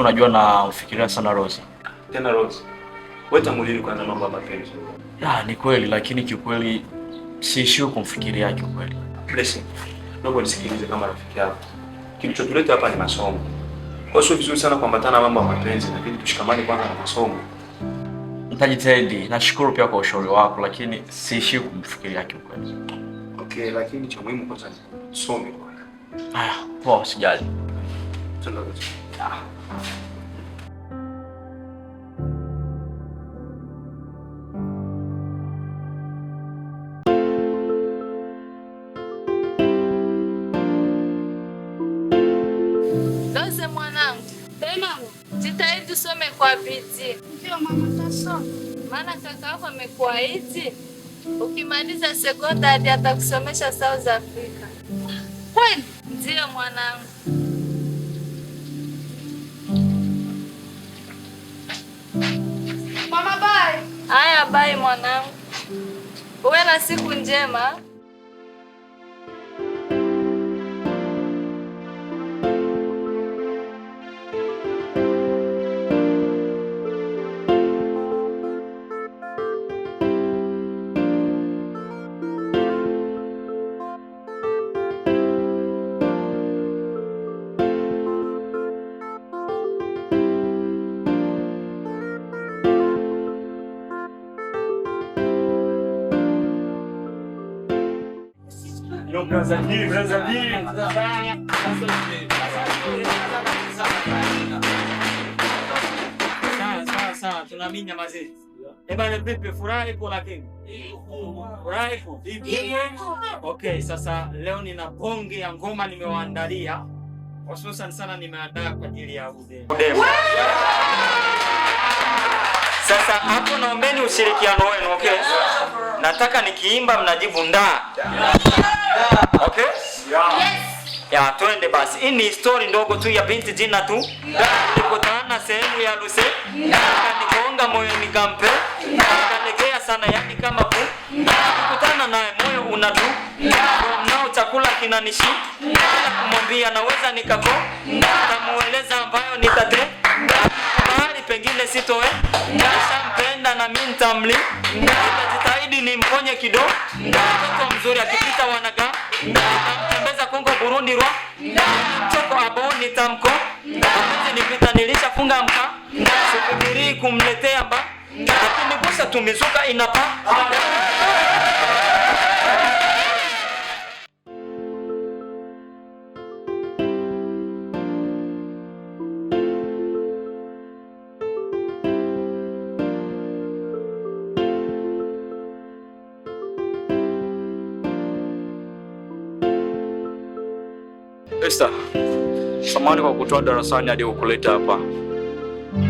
Unajua namfikiria sana Rose. Tena Rose. Wewe tangu lini kwanza mambo ya mapenzi? Ya, ni kweli lakini kiukweli siishiwi kumfikiria kiukweli. Blessing, naomba nisikilize kama rafiki yako. Kilichotuleta hapa ni masomo. Kwa sio vizuri sana kuambatana mambo ya mapenzi, lakini tushikamane kwanza na masomo. Nitajitahidi. Nashukuru pia kwa ushauri wako lakini siishiwi kumfikiria kiukweli. Okay, lakini cha muhimu kwanza ni tusome kwanza. Haya, poa, sijali. Tuondoke. Rose mwanangu, jitahidi usome kwa bidii. Ndio mama, tasoma. Maana kaka yako amekuahidi ukimaliza sekondari atakusomesha South Africa. Kweli? Ndio mwanangu. Mama, bye. Haya, bye mwanangu. Uwe na siku njema. Sawa sawa, tunaminya mazee. Eh bana, vipi furaha ipo lakini? Furaha ipo? Okay, sasa leo nina bonge ya ngoma nimewaandalia. Hususan sana nimeandaa kwa ajili ya udemu. Sasa hapo naombeni ushirikiano wenu, okay? Nataka nikiimba mnajibu nda. Okay? Yes. Ya, twende basi. Hii ni story ndogo tu ya binti jina tu. Nilikutana sehemu ya Luse. Akanigonga moyo nikampe. Akanegea sana yani kama pu. Nikikutana naye moyo unadu. Nao chakula kinanishi. Bila kumwambia naweza nikako. Nitamueleza ambayo nitate. Mahali pengine sitoe. Nishampenda na mimi nitamli. Nitajitahidi nimponye kidogo. Mtoto mzuri akipita wanaga. Nitamtembeza Kongo, Burundi, Rwanda. Choko abo nitamko. Mapenzi nipita nilishafunga mka. Sifikiri kumletea mba. Lakini gusa tumizuka inapa. Esther, samahani kwa kutoa darasani hadi kukuleta hapa.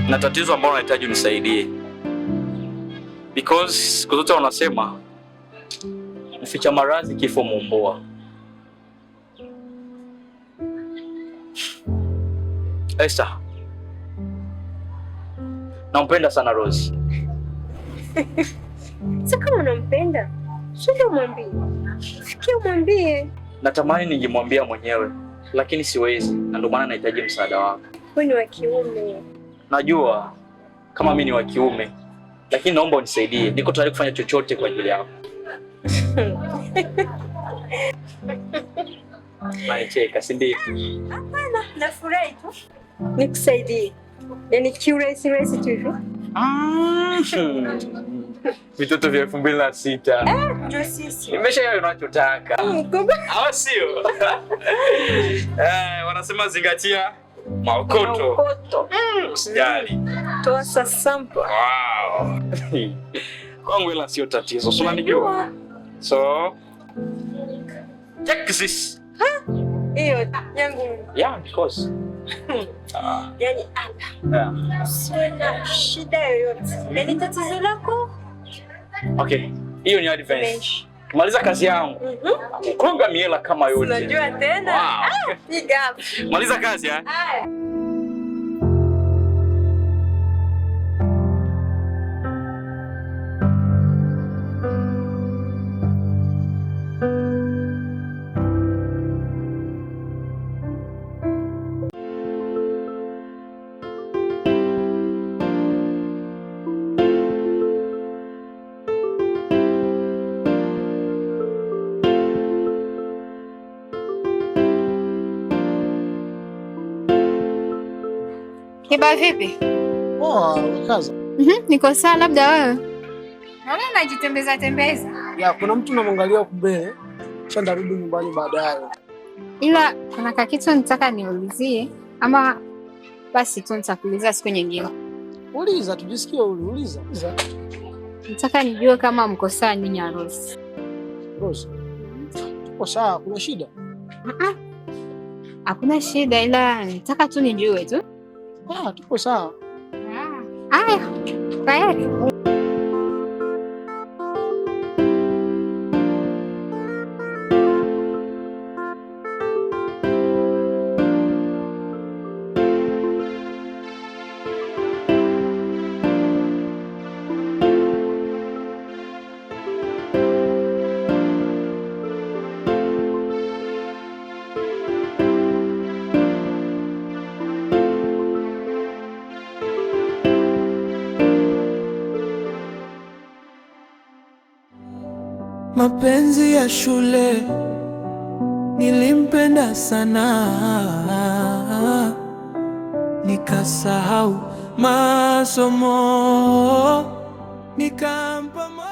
Na tatizo ambalo nahitaji unisaidie. Because siku zote wanasema mficha maradhi kifo muumboa. Esther, nampenda sana Rose. Sasa kama unampenda, sio ndio mwambie. Fikia umwambie. Natamani ningemwambia mwenyewe, lakini siwezi, na ndio maana nahitaji msaada wako. Wewe ni wa kiume. Najua kama mimi ni wa kiume, lakini naomba unisaidie. Niko tayari kufanya chochote kwa ajili yako. Unanicheka, si ndio? Hapana, nafurahi tu. Nikusaidie. Yaani kiurahisi rahisi tu hivyo. Vitoto vya 2006. Ndio sisi. Nimeshaelewa unachotaka. Kumbe Au sio? Wanasema zingatia maokoto. Maokoto. Usijali. Toa sample. Wow. Kwangu hela sio tatizo. Si unanijua? So, check this. Hiyo yangu. Yeah, because. Yaani hapa. Yeah. Sina shida yoyote. Yaani tatizo lako? Okay. Hiyo ni advance. Tumaliza kazi yangu. Kukonga miela kama yote. Unajua tena? Wow. Ah, piga hapo. Maliza kazi eh? Haya. Kiba vipi? Poa, kaza. Niko sawa, labda wewe. Naona unajitembeza tembeza. Ya, kuna mtu namwangalia huku mbele. Kisha ndarudi nyumbani baadaye. Ila kuna kakitu nitaka niulizie ama basi tu nitakuuliza siku nyingine. Uliza, tujisikie huru, uliza. Uliza. Nataka nijue kama mko sawa nyinyi na Rose. Rose. Tuko sawa, kuna shida? Hakuna shida, ila nitaka tu nijue tu. Ah, tuko sawa. Aya, tayari. Mapenzi ya shule nilimpenda sana, nikasahau masomo, nikampa moyo.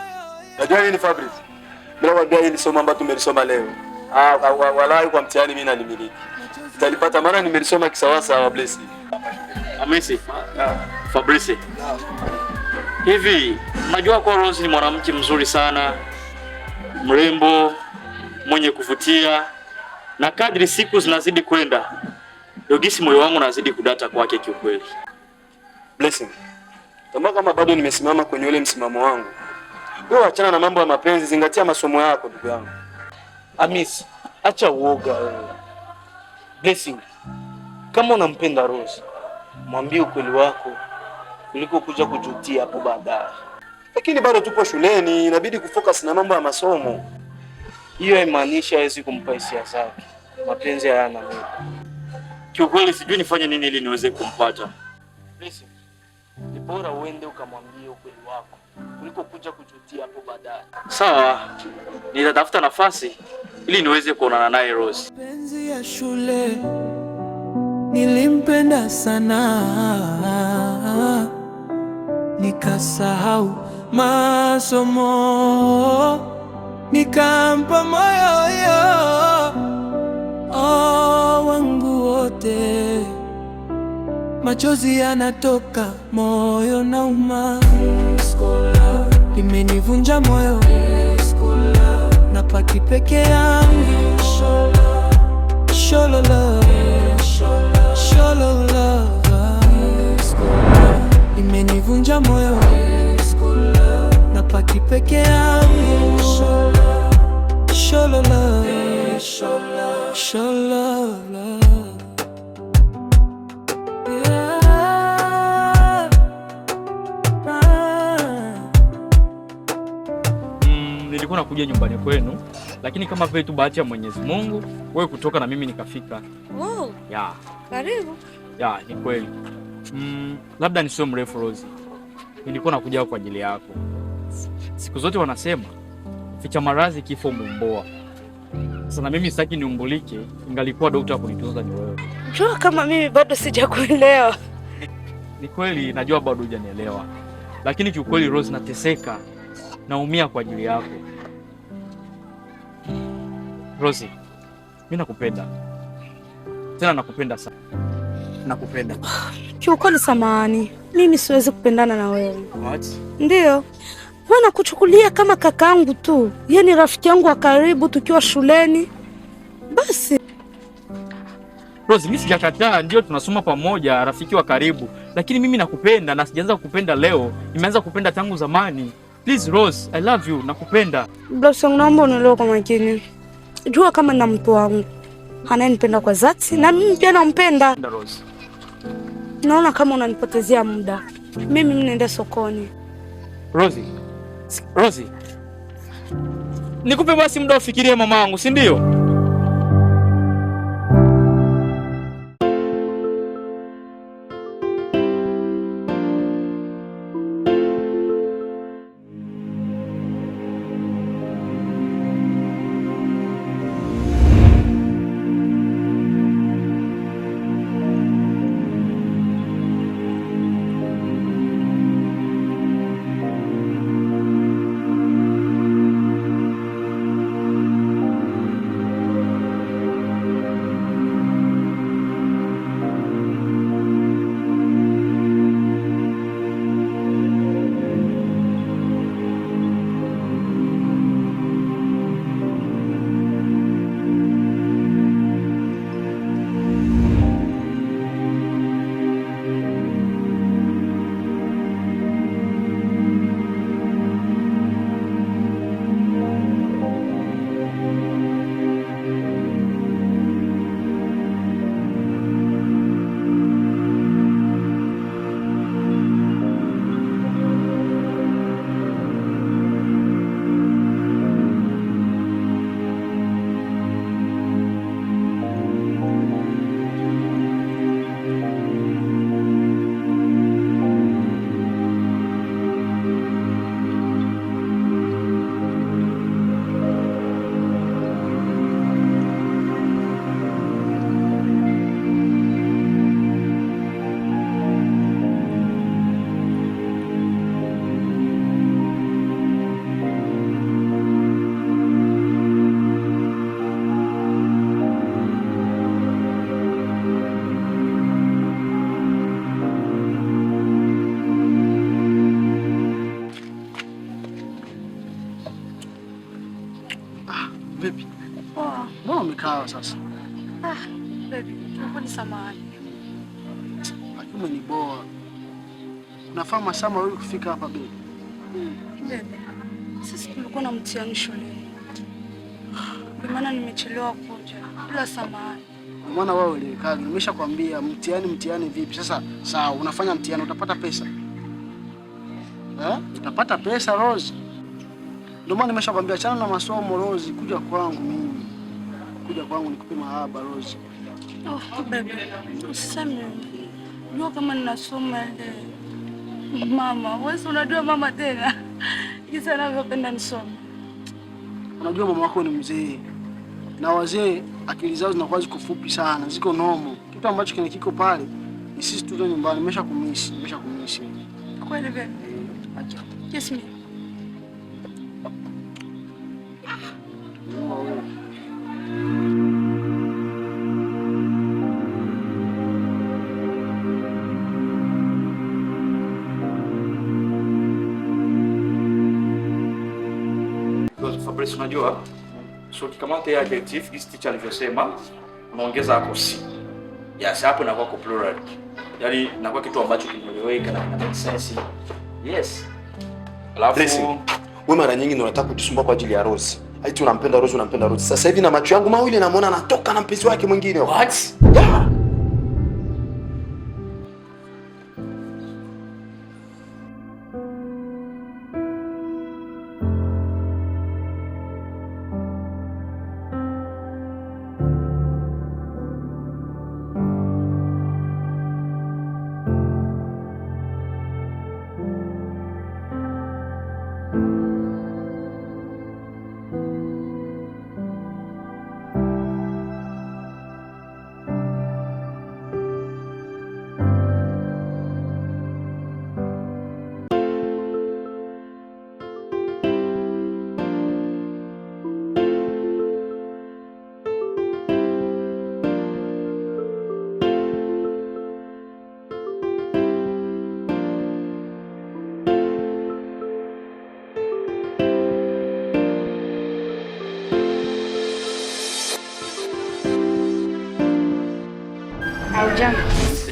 Najua hii ni Fabrice. Bila kuambia hii ni somo ambalo tumelisoma leo. Ah, walai kwa mtihani mimi nalimiliki. Nitalipata maana nimelisoma kisawasawa Blessing. Hamisi, Fabrice. Hivi, najua kwa Rose ni mwanamke mzuri sana, mrembo, mwenye kuvutia, na kadri siku zinazidi kwenda, ndio gisi moyo wangu unazidi kudata kwake kiukweli. Blessing. Tambua kama bado nimesimama kwenye ule msimamo wangu. Wewe achana na mambo ya mapenzi, zingatia masomo yako ndugu yangu. Hamisi, acha uoga wewe. Blessing, kama unampenda Rose, mwambie ukweli wako kuliko kuja kujutia hapo baadaye. Lakini bado tupo shuleni, inabidi kufocus na mambo ya masomo. Hiyo haimaanishi hawezi kumpa hisia zake. Mapenzi hayana muda. Kiukweli sijui nifanye nini ili niweze kumpata. Blessing, ni bora uende ukamwambie ukweli wako kuliko kuja kujutia hapo baadaye. Sawa, nitatafuta nafasi ili niweze kuonana naye Rose. Mapenzi ya shule nilimpenda sana, nikasahau masomo, nikampa moyo wangu wote. Machozi yanatoka, moyo nauma, limenivunja moyo, napaki peke yangu. Shololo, shololo, imenivunja moyo, napaki peke yangu. Shololo, shololo. Yeah. Ah. Nilikuwa nakuja nyumbani kwenu, lakini kama vile tu bahati ya Mwenyezi Mungu, wewe kutoka na mimi nikafika. Oh, Ya, karibu. ya, ni kweli. Labda nisiwe mrefu Rose. Nilikuwa nakuja kwa ajili yako. Siku zote wanasema ficha maradhi kifo mumboa. Sasa na mimi sitaki niumbulike, ingalikuwa dokta kunitunza ni wewe. Jua kama mimi bado sijakuelewa. Ni kweli najua bado hujanielewa. Lakini kiukweli Rose, nateseka. Naumia kwa ajili yako. Rose, mimi nakupenda. Tena nakupenda sana. Nakupenda. Kiukweli samahani, mimi siwezi kupendana na wewe. What? Ndiyo, wewe nakuchukulia kama kakaangu tu, yeye ni rafiki yangu wa karibu tukiwa shuleni. Basi Rose, mimi sijakataa, ndio tunasoma pamoja, rafiki wa karibu. Lakini mimi nakupenda na sijaanza kukupenda leo, nimeanza kupenda tangu zamani. Please Rose, I love you, nakupenda. Blessing, naomba unielewe kwa makini. Jua kama na mtu wangu anayenipenda kwa dhati na mimi pia nampenda. Rose. Naona kama unanipotezea muda. Mimi naenda sokoni. Rosie. Rosie. Nikupe basi muda ufikirie mamangu, si ndio? Sawa sasa. Ah, baby, naomba nisamahani. Lakini umeniboa. Unafaa masaa mawili kufika hapa baby. Baby, sisi tulikuwa na mtihani shuleni. Ndio maana nimechelewa kuja. Ila samahani. Ndio maana wewe uelewekagi. Nimeshakwambia mtihani mtihani vipi? Sasa sawa, unafanya mtihani utapata pesa. Utapata pesa Rose. Ndio maana nimeshakwambia achana na masomo Rose, kuja kwangu mimi. Kuja kwangu nikupe mahaba Rose. Oh, baby, usiseme. Jua kama ninasoma ile mama, wewe unajua mama tena. Jinsi anavyopenda nisome. Unajua mama wako ni mzee. Na wazee akili zao zinakuwa ziko fupi sana, ziko nomo. Kitu ambacho kile kiko pale ni sisi tu nyumbani, nimeshakumisi, nimeshakumisi. Kweli baby. Acha. Kiss me. Fabrice, unajua so ukikamata ya adjective this teacher alivyosema unaongeza hapo si. Yes, hapo inakuwa kwa plural. Yaani inakuwa kitu ambacho kinaeleweka na kina make sense. Yes. Alafu Blessing, wewe mara nyingi ndio unataka kujisumbua kwa ajili ya Rose. Ati unampenda Rose, unampenda Rose. Sasa hivi na macho yangu mawili namuona anatoka na mpenzi wake mwingine. What? Yeah.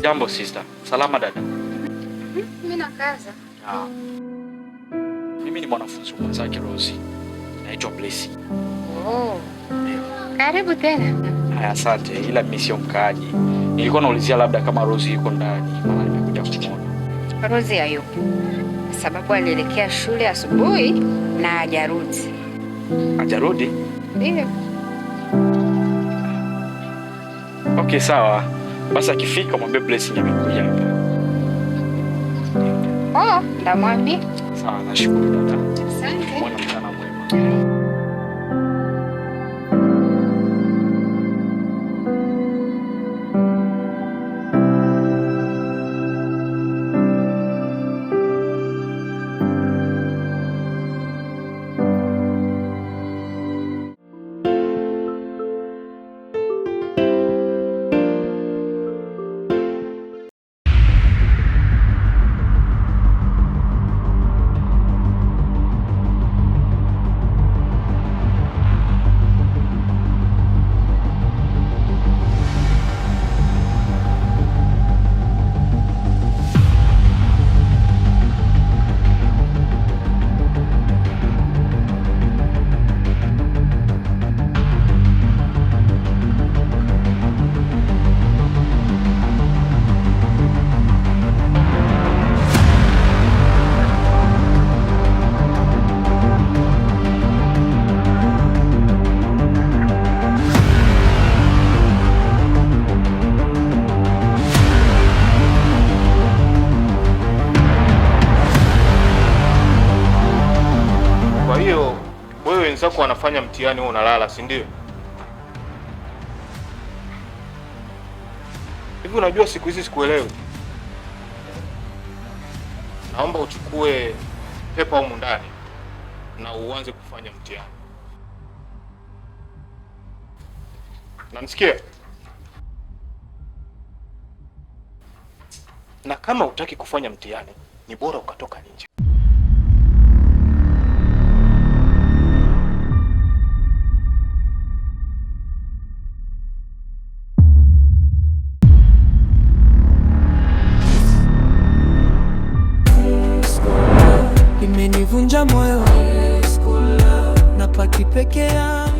Jambo sister. Salama dada. Mimi nakaza. Mimi ni mwanafunzi mwenzake Rose. Naitwa Blessing. Oh. Karibu tena. Haya, asante, ila mimi sio mkaaji. Nilikuwa naulizia labda kama Rose yuko ndani, maana nimekuja kumuona. Rose hayupo. Sababu alielekea shule asubuhi na hajarudi. Hajarudi? Ndio. Okay, sawa. Basi akifika mwambie Blessing amekuja hapa. Oh, ndamwambia. Sawa, nashukuru dada. Asante. Mwana mchana mwema. Wenzako wanafanya mtihani wewe unalala, si ndio? Hivi unajua siku hizi sikuelewi. Naomba uchukue pepa humu ndani na uanze kufanya mtihani. Unanisikia? Na kama hutaki kufanya mtihani, ni bora ukatoka nje. Umenivunja moyo, nabaki peke yangu.